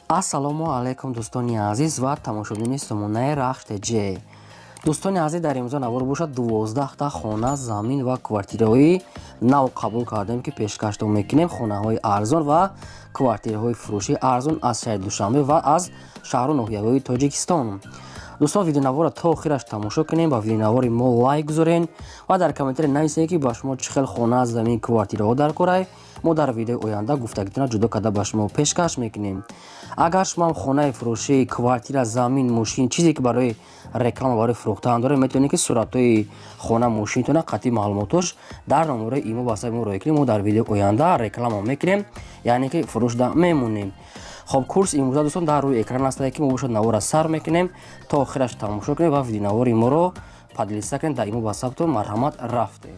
Ассалому алайкум, дӯстони азиз ва тамошобинони сомонаи Рахш ТЖ. Дӯстони азиз, дар имрӯза навор бошад, 12та хона, замин ва квартираҳои нав қабул кардем, ки пешкаштон мекунем. Хонаҳои арзон ва квартираҳои фурӯшии арзон аз шаҳри Душанбе ва аз шаҳру ноҳияҳои Тоҷикистон. Дӯстон, видеонаворро то охираш тамошо кунем, ба видеонавори мо лайк гузорен ва дар комментария нависед, ки ба шумо чӣ хел хона, замин, квартираҳо дар корай. Мо дар видеои оянда гуфтагитона ҷудо карда ба шумо пешкаш мекунем. Агар шумо ҳам хонаи фурӯшӣ, квартира, замин, мошин, чизе ки барои реклама, барои фурӯхтан доред, метавонед, ки суратҳои хона, мошинтона қатъи маълумотош дар номерои имо ватсапи мо роҳӣ кунем. Мо дар видеои оянда реклама мекунем, яъне ки фурӯшда мемонем. Хоб, курс имрӯза, дӯстон, дар рӯи экран астае, ки мо бошад навора сар мекунем, то охираш тамошо кунем ва видеонавори моро поделиться кунем дар имо ватсаптон. Марҳамат, рафтем.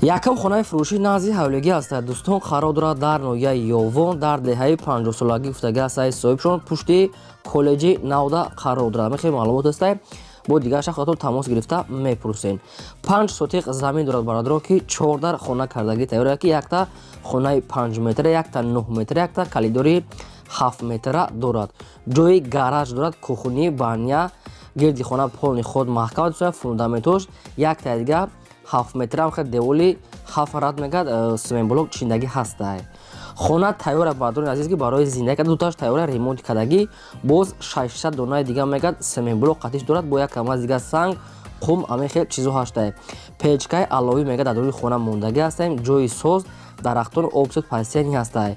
Якум хонаи фурӯшӣ назди ҳавлигӣ ҳастад, дӯстон, қарор дорад дар ноҳияи Ёвон, дар деҳаи Панҷоҳсолагӣ гуфтагӣ ҳастаи соҳибшон, пушти коллеҷи навда қарор дорад. Мехе маълумот ҳастай, бо дигар шахсатон тамос гирифта мепурсем. 5 сотиқ замин дорад, бародарон, ки чордар хона кардагӣ тайёр, ки якта хонаи 5 метра, якта 9 метра, якта калидори 7 метра дорад. Ҷои гараж дорад, кухни, баня, гирди хона полный худ маҳкам, фундаментош. Якта дига 7 метра хел деволи ҳафт рад мегад, цементблок чиндагӣ ҳастай. Хона тайёра, бародарони азиз, ки барои зиндагӣ карда. Дуташ тайёра, ремонт кардагӣ, боз 600 донаи дига мегад цементблок қатиш дорад, бо як камаз дига санг, қум, ҳамин хел чизо ҳаштай. Печкаи аловӣ мегад дар дуруни хона мондагӣ ҳастаем. Ҷои соз, дарахтон, обсуд пасияни ҳастай.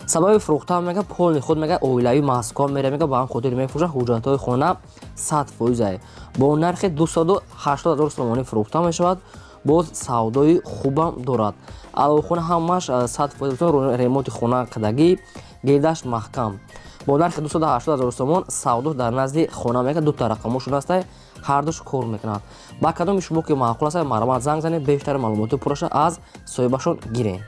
Сабаби фурӯхтан мега полный худ мега оилавӣ Москва мера, мега ба ҳам хотир мефурӯшад. Ҳуҷҷатҳои хона 100%-ай. Бо нархи 280 000 сомонӣ фурӯхта мешавад. Боз савдои хубам дорад. Аловхона ҳамаш 100% ремонти хона кардагӣ, гирдаш маҳкам. Бо нархи 280 000 сомон савдо дар назди хона мега. Дута рақамошон ҳастай, ҳардуш кор мекунад. Ба кадоми шумо ки маъқул аст, марҳамат, занг занед, бештар маълумоти пурраша аз соҳибашон гирем.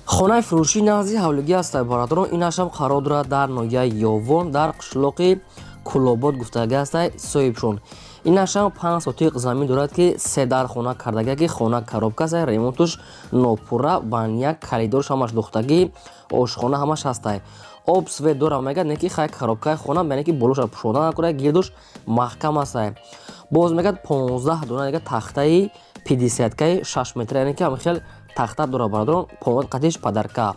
Хонаи фурӯшӣ назди ҳавлигӣ ҳастай, бародарон, инашам қарор дорад дар ноҳияи Ёвон, дар қишлоқи Кулобод гуфтагӣ ҳастай соҳибшон. Инашам 5 сотиқ замин дорад, ки се дар хона кардагӣ, ки хона коробка аст, ремонтуш нопурра, баня, калидорш ҳамаш духтагӣ, ошхона ҳамаш ҳастай. Об, свет дора мегад, не ки хай коробкаи хона, яъне ки болоша пӯшода накунад, гирдуш маҳкам ҳастай. Боз мегад 15 дона дига тахтаи пятидесяткаи 6 метра, яъне ки ҳамин хел тахта дора, бародарон, 15 қатиш падарка.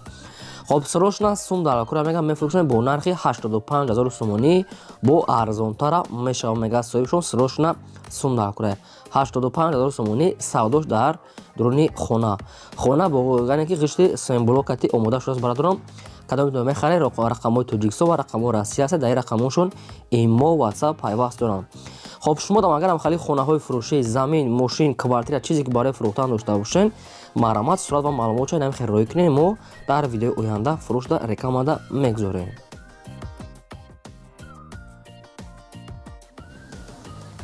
Хоб, срочно сум дар кура мега, мефурӯшанд бо нархи 85 000 сомонӣ, бо арзонтара мешава, мега соҳибшон. Срочно сум дар кура, 85 000 сомонӣ савдош дар дуруни хона. Хона бо яъне ки ғишти цементблокати омода шудааст, бародарон. Кадометон мехаред, рақамҳои Тоҷикистон ва рақамҳои Россия аст, дар ин рақамҳошон имо, ватсап пайваст доранд. Хоб, шумо дам агарам хали хонаҳои фурӯшӣ, замин, мошин, квартира, чизе ки барои фурӯхтан дошта бошед, марҳамат, сурат ва маълумотшо инам хел роҳӣ кунед, мо дар видеои оянда фурӯшда рекламада мегузорем.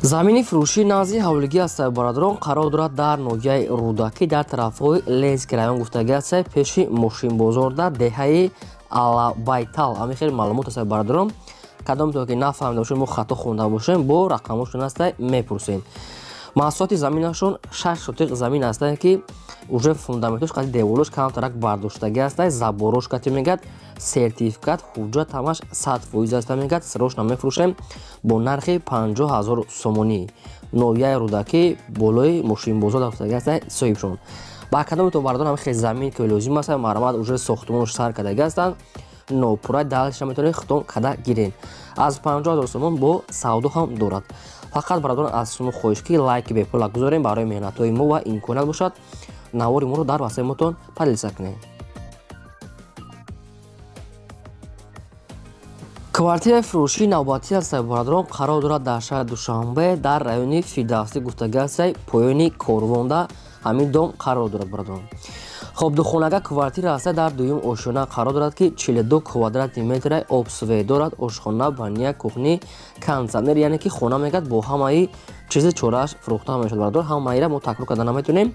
Замини фурӯшӣ назди ҳавлигӣ ҳастай, бародарон, қарор дорад дар ноҳияи Рӯдакӣ, дар тарафҳои Ленинский район гуфтагӣ ҳастай, пеши мошинбозор, дар деҳаи Алабайтал. Ҳамин хел маълумот ҳастай, бародарон. Кадомтон ки нафаҳмида бошед, мо хато хонда бошем, бо рақамҳошон ҳастай, мепурсем. Маҳсулоти заминашон 6 сотиқ замин ҳастай, ки уже фундаментош қати деволош камтарак бардоштагӣ ҳастай, заборош кати мегад, сертификат, ҳуҷҷат ҳамаш 100% аста. Мегад срочно мефурӯшем бо нархи 50 000 сомонӣ. Ноҳияи Рӯдакӣ, болои мошинбозор дафтагӣ ҳастай соҳибшон. Ба кадометон, бародарон, ҳамин хел замин ки лозим аст, марҳамат, уже сохтумонш сар кардагӣ ҳастанд, нопурра далша метавонед худтон када гирен. Аз 50 000 сомон бо савдо ҳам дорад. Фақат, бародарон, аз шумо хоҳиш, ки лайки бепула гузорем барои меҳнатҳои мо ва имконият бошад, навори моро дар васаимотон поделиться кунед. Квартираи фурӯшии навбатӣ ҳастай, бародарон, қарор дорад дар шаҳри Душанбе, дар райони Фирдавсӣ гуфтагӣ ҳастай, поёни корвонда ҳамин дом қарор дорад, бародарон. Хоб, духонага квартира ҳаста, дар дуюм ошёна қарор дорад, ки 42 квадрати метра обсве дорад, ошхона, баня, кухни, кондитсионер, яъне ки хона мегад бо ҳамаи чизи чорааш фурӯхта мешавад. Бародарон, ҳамаира мо такрор карда наметавонем.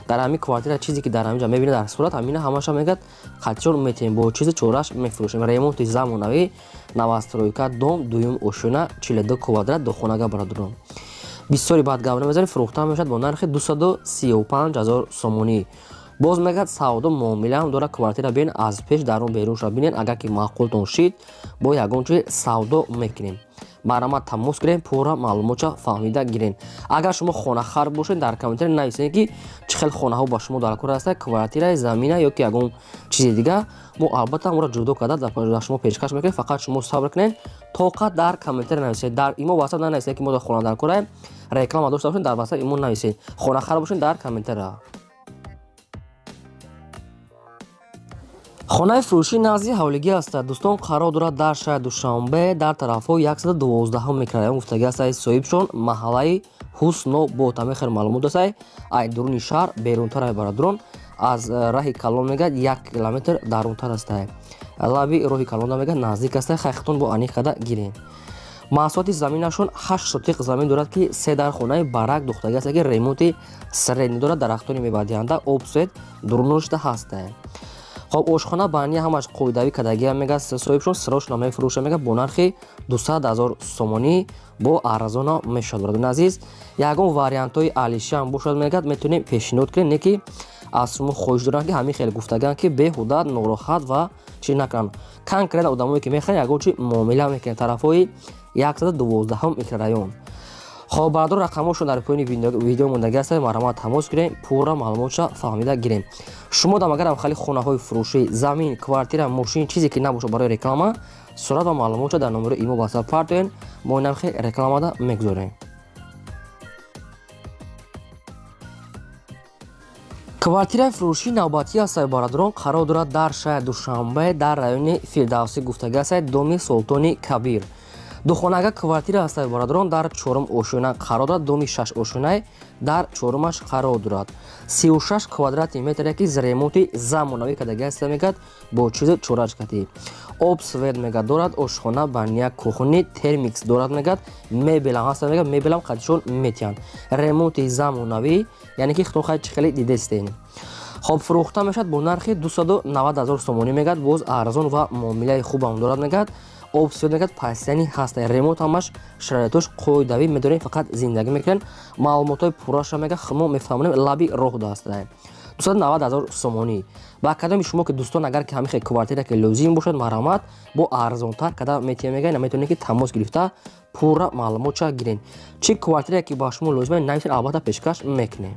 Дар ҳамин квартира чизе ки дар ҳамин ҷо мебинед дар сурат, ҳамина ҳамаша мегад қатишон метиҳем, бо чизи чорааш мефурӯшем. Ремонти замонавӣ, новостройка дом, дуюм ошёна, 42 квадрат, духонага, бародарон. Бисёри баъд гап намезанем, фурӯхта мешавад бо нархи 235 000 сомонӣ. Боз мегӯяд, савдо муомилаам дорад. Квартира бинед, аз пеш дарун берунша бинед, агар ки маъқултон шид, бо ягон чиз савдо мекунем. Марҳамат, тамос гирем, пурра маълумотша фаҳмида гирем. Агар шумо хонахар бошед, дар комментария нависед, ки чӣ хел хонаҳо ба шумо дар кор ҳастад, квартираи, замина ё ки ягон чизи дигар. Мо албатта онро ҷудо карда дар шумо пешкаш мекунем. Фақат шумо сабр кунед, тоқат, дар комментария нависед. Дар имо, ватсап нанависед, ки мо дар хона дар кораем. Реклама дошта бошед, дар ватсап, имо нависед. Хонахар бошед, дар комментария. Хонаи фурӯшӣ назди ҳавлигӣ ҳастад, дӯстон, қарор дорад дар шаҳри Душанбе, дар тарафҳои 112 микрорайон гуфтагӣ ҳастад соҳибшон, маҳаллаи Ҳуснобод. Ҳамин хел маълумот ҳастад. Ай дуруни шаҳр берунтар, бародарон, аз раҳи калон мегӯяд, 1 километр дарунтар ҳастад. Лаби роҳи калонда мегӯяд, наздик ҳастад. Хайхтон бо аниқ карда гирем. Масоҳати заминашон 8 сотиқ замин дорад, ки се дар хонаи барак духтагӣ ҳастад, ки ремонти средний дорад, дарахтони мевадиҳанда, об, свет дуруношта ҳастад. Хоб, ошхона, баня ҳамаш қоидавӣ кардагиам мегӯяд соҳибшон. Срочно мефурӯша, мегӯяд, бо нархи 200 000 сомонӣ, бо арзона мешавад. Бародарони азиз, ягон вариантҳои алишиам бошад, мегӯяд, метавонем пешниҳод кунем, не ки аз шумо хоҳиш дорам, ки ҳамин хел гуфтагиам, ки беҳуда нороҳат ва чӣ накунанд. Конкретно одамое ки мехаранд, ягон чи муомила мекунанд, тарафҳои 112 микрорайон. Хоб, бародарон, рақамҳошон дар поёни видео мондагӣ ҳастад. Марҳамат, тамос гирем, пурра маълумотша фаҳмида гирем. Шумо дам агарам хали хонаҳои фурӯшӣ, замин, квартира, мошин, чизе ки набошад, барои реклама сурат ва маълумотша дар номерои имо, ватсап партоен, мо инам хел рекламада мегузорем. Квартираи фурӯшии навбатӣ ҳастад, бародарон, қарор дорад дар шаҳри Душанбе, дар райони Фирдавсӣ гуфтагӣ ҳастад, доми Султони Кабир. Духонага квартира ҳастад, бародарон, дар чорум ошёна қарор дорад. Доми шаш ошёнае, дар чорумаш қарор дорад. 36 квадрати метре, ки ремонти замонавӣ кардагӣ ҳаста, мегӯяд, бо чизу чорачкатӣ. Об, свет, мегӯяд, дорад, ошхона, баня, кухни, термикс дорад, мегӯяд, мебелам ҳаста, мегӯяд, мебелам қадишон метиҳанд. Ремонти замонавӣ, яъне ки худтон хай чӣ хеле дидестен. Хоб, фурӯхта мешавад бо нархи 290 000 сомонӣ, мегӯяд, боз арзон ва муомилаи хубам дорад, мегӯяд, об, свет, мегӯяд, постоянный ҳаста, ремонт ҳамаш шароитош қоидавӣ, медонем, фақат зиндагӣ мекунем. Маълумотҳои пурраша, мегӯяд, мо мефаҳмонем. Лаби роҳ даста, 290 000 сомонӣ. Ба кадоми шумо ки, дӯстон, агар ки ҳамин хел квартира ки лозим бошад, марҳамат, бо арзонтар када метиҳем, мегӯяд. Метавонед ки тамос гирифта, пурра маълумотша гирен. Чӣ квартира ки ба шумо лозим, нависед, албатта пешкаш мекунем.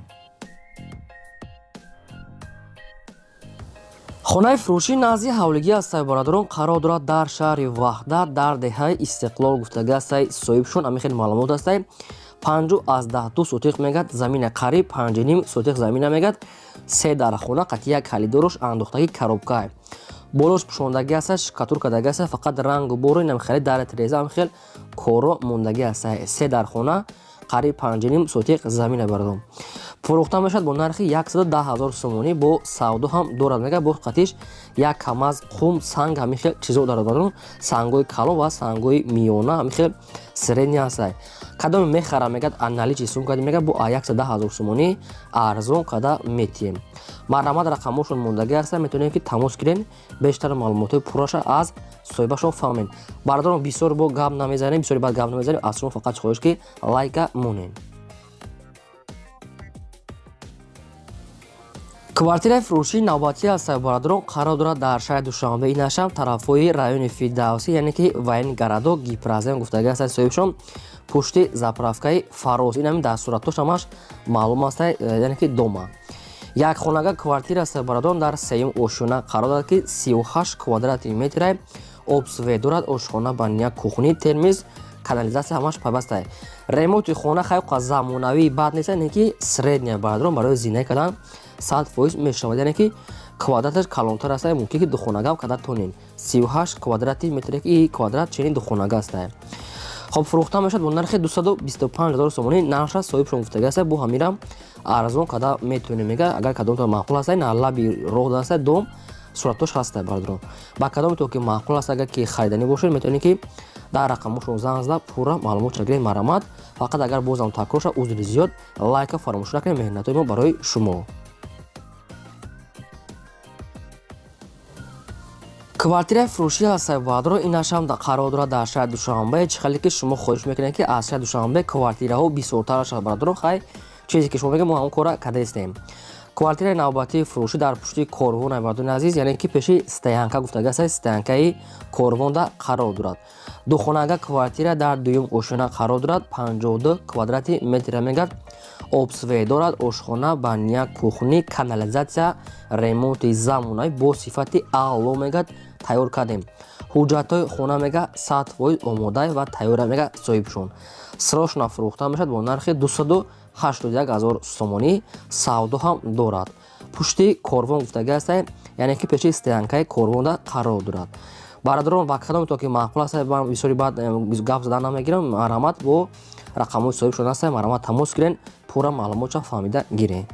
Хонаи фурӯшӣ назди ҳавлигӣ ҳастад, бародарон, қарор дорад дар шаҳри Ваҳдат, дар деҳаи Истиқлол гуфтагӣ ҳастад соҳибшон. Ҳамин хел маълумот ҳастад. 5,2 сотиқ, мегӯяд, замина, қариб 5,5 сотиқ замина, мегӯяд, се дар хона қати як калидорош андохтагӣ, коробка болош пӯшондагӣ ҳастад, штукатурка кардагӣ ҳастад, фақат рангу боро инам хеле дар тереза ҳам хел коро мондагӣ ҳастад. Се дар хона, қариб 5,5 сотиқ замина, бародарон, фурӯхта мешавад бо нархи 110 000 сомонӣ. Бо савдо ҳам дорад, мегӯяд, бо қатиш як камаз қум, санг, ҳамин хел чизо дорад, бародарон, сангҳои калон ва сангҳои миёна, ҳамин хел средний ҳастад. Кадоме мехара, мегӯяд, наличный сум кардем, мегӯяд, бо 110 000 сомонӣ арзон карда метиҳем. Марҳамат, рақамҳошон мондагӣ ҳастад, метавонем ки тамос гирем, бештар маълумотҳои пурраша аз соҳибашон фаҳмем. Бародарон, бисёр бо гап намезанем, бисёри баъд гап намезанем. Аз шумо фақат хоҳиш, ки лайка монем. Квартираи фурӯшии навбатӣ ҳастад, бародарон, қарор дорад дар шаҳри Душанбе, инашам тарафҳои райони Фирдавсӣ, яъне ки военный городок, Гипрозем гуфтагӣ ҳастад соҳибшон, пушти заправкаи Фароз. Ин ҳамин дар суратҳош ҳамаш маълум аст, яъне ки дома як хонага квартира аст, бародарон, дар сеюм ошёна қарор дорад, ки 38 квадрати метра, об, свет дорад, ошхона, баня, кухни, термиз, канализатсия ҳамаш пайваста. Ремонти хона хайқа замонавии бад нест, яъне ки средняя, бародарон, барои зиндагӣ кардан 100% мешавад. Яъне ки квадраташ калонтар аст, мумкин ки духонагам карда тонем. 38 квадрати метре, ки квадрат ченин духонага аст. Хоб, фурӯхта мешавад бо нархи 225 000 сомонӣ. Нархша соҳибшон гуфтагӣ аст, бо ҳамирам арзон карда метавонем, мега. Агар кадомтон маъқул аст, на лаби роҳ аст дом, суратош ҳаст, бародарон. Ба кадометон ки маъқул аст, агар ки хариданӣ бошед, метавонед ки дар рақамҳошон занг зада, пурра маълумотша гиред. Марҳамат. Фақат агар бозам такрор шавад, узри зиёд. Лайка фаромӯш накунед, меҳнатҳои мо барои шумо. Квартираи фурӯшӣ ҳастад, бародарон, инашам қарор дорад дар шаҳри Душанбе. Чӣ хеле ки шумо хоҳиш мекунед, ки аз шаҳри Душанбе квартираҳо бисёртар шавад, бародарон, хай, чизе ки шумо мегӯед, мо ҳамон кора кардаистем. Квартираи навбатии фурӯшӣ дар пушти корвон, бародарони азиз, яъне ки пеши стоянка гуфтага, стоянкаи корвонда қарор дорад. Духонага квартира дар дуюм ошёна қарор дорад, 52 квадрати метра мегад, об свет дорад, ошхона, баня, кухни, канализатсия, ремонти замонавӣ бо сифати аъло мегад тайёр кардем. Ҳуҷҷатҳои хона мега 100% омода ва тайёра мега соҳибшон. Срочно фурӯхта мешавад бо нархи 281 ҳазор сомонӣ, савдо ҳам дорад. Пушти корвон гуфтага аст, яъне ки пеши стоянкаи корвонда қарор дорад. Бародарон, ба кадомето ки маъқул аст, бисёри баъд гап задан намегирам, марҳамат, бо рақамҳои соҳибшон аст, марҳамат, тамос гирен, пурра маълумотша фаҳмида гирен.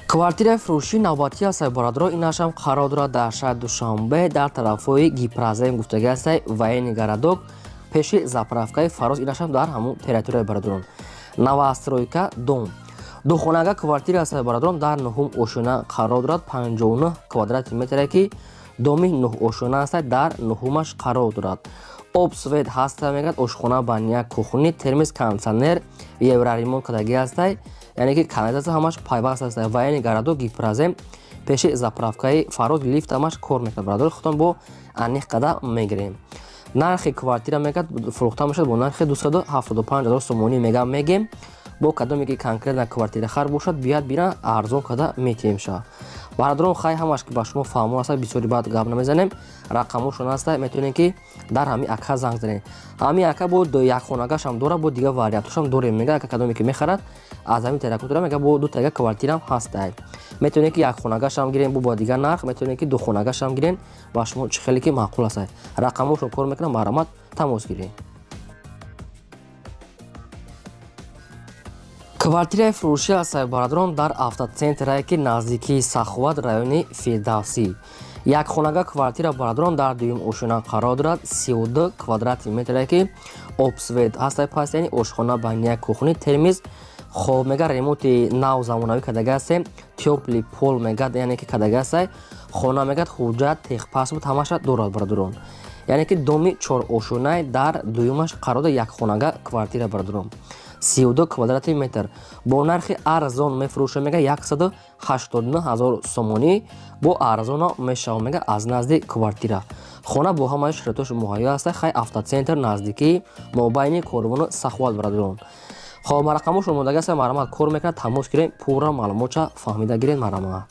Квартираи фурӯшии навбатӣ аст, бародаро, инашам қарор дорад дар шаҳри Душанбе, дар тарафҳои Гипрозем гуфтагӣ аст, военный городок, пеши заправкаи Фароз, инашам дар ҳамун территорияи, бародарон, новостройка дом. Духонага квартира аст, бародарон, дар нуҳум ошёна қарор дорад, 59 квадрати метре, ки доми нуҳ ошёна аст, дар нуҳумаш қарор дорад. Об свет ҳаста мегӯяд, ошхона, баня, кухни, термос, кондитсионер, евроремонт кардагӣ ҳастай, яъне ки канализатсия ҳамаш пайваст аст. Военный городок, Гипрозем, пеши заправкаи Фароз, лифт ҳамаш кор мекунад. Бародари, худтон бо аниқ қада мегирем. Нархи квартира мегӯяд фурӯхта мешавад бо нархи 275 ҳазор сомонӣ мегам мегем. Бо кадоме ки конкретно квартира хар бошад, биёяд бина, арзон карда метиҳем ша. Бародарон, хай, ҳамаш ки ба шумо фаҳмо аст, бисёри баъд гап намезанем. Рақамошон аста, метавонем ки дар ҳами ака занг занем. Ҳами ака бо якхонагашам дора, бо дигар вариантошам дорем мега. Ака кадоме ки мехарад аз ҳамин территория, мега, бо дутага квартирам ҳастай. Метавонем ки якхонагашам гирем бо дигар нарх, метавонем ки духонагашам гирем, ба шумо чӣ хеле ки маъқул аст. Рақамошон кор мекунам, марҳамат, тамос гирем. Квартираи фурӯшӣ аст, бародарон, дар автоцентрае, ки наздикии Саховат, райони Фирдавсӣ. Якхонага квартира, бародарон, дар дуюм ошёна қарор дорад, 32 квадрати метре, ки об свет ҳастай паст, яъни ошхона, баня, кухни, термиз. Хоб, мега, ремонти нав замонавӣ кардага ҳастем, тёплый пол мегад, яъне ки кардага ҳастай. Хона мегад ҳуҷҷат, техпаспорт ҳамаша дорад, бародарон, яъне ки доми чорошёнае дар дуюмаш қарор дорад, якхонага квартира, бародарон, 32 квадрати метр бо нархи арзон мефурӯша мега, 189 ҳазор сомонӣ бо арзоно мешава мега аз назди квартира. Хона бо ҳамаи шароитош муҳайё аста. Хай, автоцентр наздикии мобайни корвону Саховат, бародарон. Хоб, рақамош омодага аст, марҳамат, кор мекунад, тамос гирем, пурра маълумотша фаҳмида гирем, марҳамат.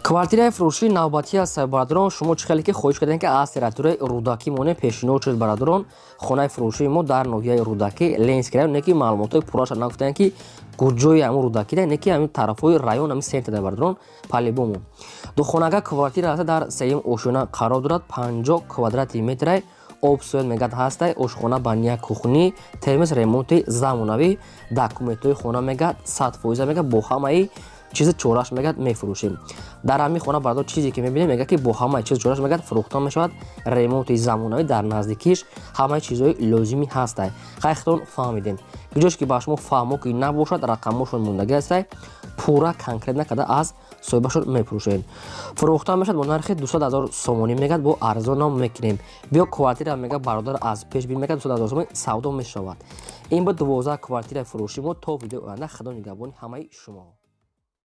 Квартираи фурӯшии навбатӣ аст, бародарон. Шумо чӣ хеле ки хоҳиш кардем, ки аз территорияи Рӯдакӣ монем, пешниҳод шуд, бародарон. Хонаи фурӯшии мо дар ноҳияи Рӯдакӣ, Ленинский район, не ки маълумотҳои пурраша нагуфтанд, ки куҷои ҳамун Рӯдакида, не ки ҳамин тарафҳои район, ҳамин центрда, бародарон, по-любому. Духонага квартира аст, дар сеюм ошёна қарор дорад, 50 квадрати метрай, об свет мегад ҳастай, ошхона, баня, кухни, термос, ремонти замонавӣ. Документҳои хона мегад 100% мегад, бо ҳамаи чизи чораш мегад мефурӯшем. Дар ҳамин хона, бародар, чизе ки мебинем, мегад ки бо ҳамаи чиз чораш мегад фурӯхта мешавад, ремонти замонавӣ, дар наздикиш ҳамаи чизҳои лозимӣ ҳастай. Хай, худтон фаҳмидем. Куҷош ки ба шумо фаҳмо ки набошад, рақамошон мондагӣ ҳастай, пурра конкретно карда аз соҳибашон мефурӯшем. Фурӯхта мешавад бо нархи 200 ҳазор сомонӣ мегад, бо арзоно мекунем. Биё квартира мега, бародар, аз пеш бин, мегад, 200 ҳазор сомонӣ савдо мешавад. Ин буд 12 квартираи фурӯши мо. То видеои оянда, худо нигаҳбони ҳамаи шумо.